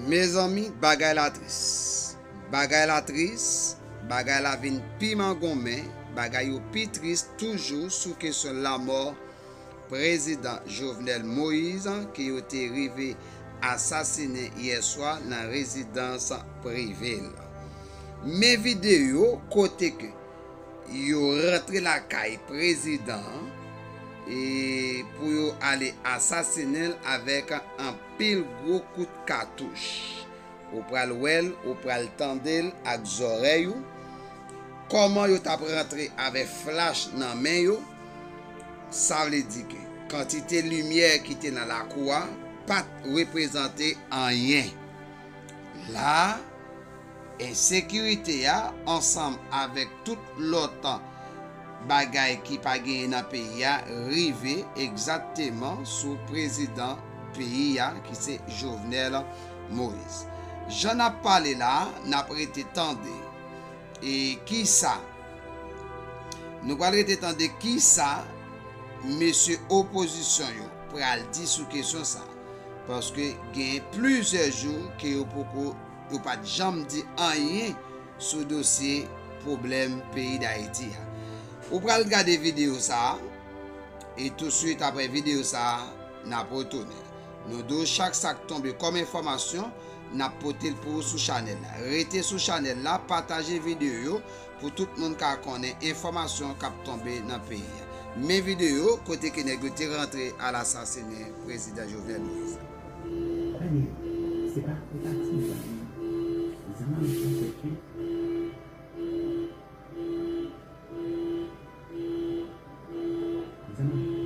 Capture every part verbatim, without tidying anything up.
Mezanmi, bagay la tris. Bagay la tris, bagay la vin pi mangonmen, bagay yo pi tris toujou sou kesyon lanmò Prezidan Jovenel Moïse ke yo te rive asasinen yè swa nan rezidans prive l. Men videyo kote ke yo rantre lakay prezidan an e pou yo ale asasinen l avèk anpil gwo kout katouch. Ou pral wè l, ou pral tande l ak zòrèy ou. Kòman yo t ap rantre avèk flach nan men yo? Sa vle di ke kantite limyè ki te nan lakou a pa t reprezante anyen. La, ensekirite a, ansanm avèk tout lòt bagay ki pa genyen nan peyi a, rive egzakteman sou prezidan peyi a, ki se Jovenel Moïse. Jan n ap pale la, n ap rete tande. E kisa? Nou pral rete tande kisa mesye opozisyon yo pral di sou kesyon sa. Paske gen plizyè jou ke yo poko, yo pa t janm di anyen sou dosye pwoblèm peyi Dayiti a. Ou pral gade videyo sa a, e touswit apre videyo sa a, n ap retounen. Nou di w chak sa k tonbe kòm enfòmasyon, n ap pote l pou ou sou chanèl la. Rete sou chanèl la, pataje videyo yo pou tout moun ka konnen enfòmasyon k ap tonbe nan peyi a. Men videyo kote ke nèg yo te rantre al asasinen prezidan Jovenel Moïse. Tande, se pa, se pa ti zam. Zam an ap fè chen. Zam an.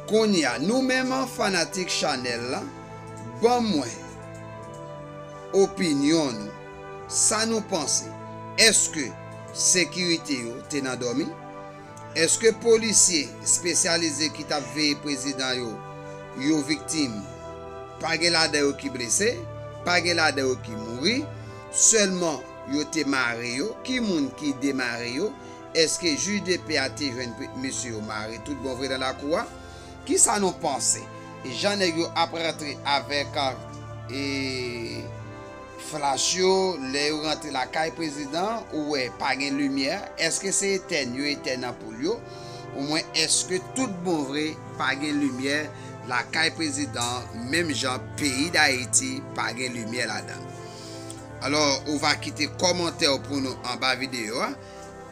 Kounye a, nou menm fanatik chanèl la, ban mwen opinyon nou. Sa nou panse? Èske sekirite yo te nan dòmi? Èske polisye espesyalize ki t ap veye prezidan yo, yo viktim? Pa gen ladan yo ki blese, pa gen ladan yo ki mouri, sèlman yo te mare yo. Ki moun ki demare yo? Èske jij de pè a te jwenn pe-, mesye yo mare tout bon vre nan lakou a? Kisa nou panse? E jan nèg yo ap rantre avèk, e, flach yo, lè yo rantre lakay prezidan, ou wè pa gen limyè. Èske se etèn yo etèn anpoul yo? Omwen, èske tout bon vre pa gen limyè lakay prezidan, menm jan peyi Dayiti pa gen limyè ladan l? Alò, ou va kite kòmantè w pou nou anba videyo a.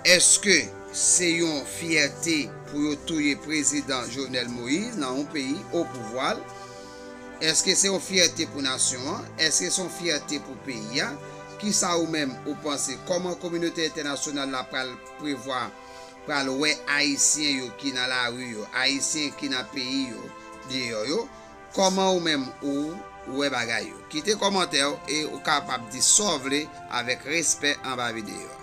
Èske se yon fyète pou yo touye prezidan Jovenel Moïse nan yon peyi o pouvwa l? Èske se yon fyète pou nasyon an? Èske se yon fyète pou peyi a? Kisa ou menm ou panse? Kòman kominote entènasyonal la pral prevwa, pral wè Ayisyen yo ki nan lari yo, Ayisyen ki nan peyi yo, deyò yo? Kòman ou menm ou wè bagay yo? Kite kòmantè w e ou kapab di sa w vle avèk respè anba videyo a.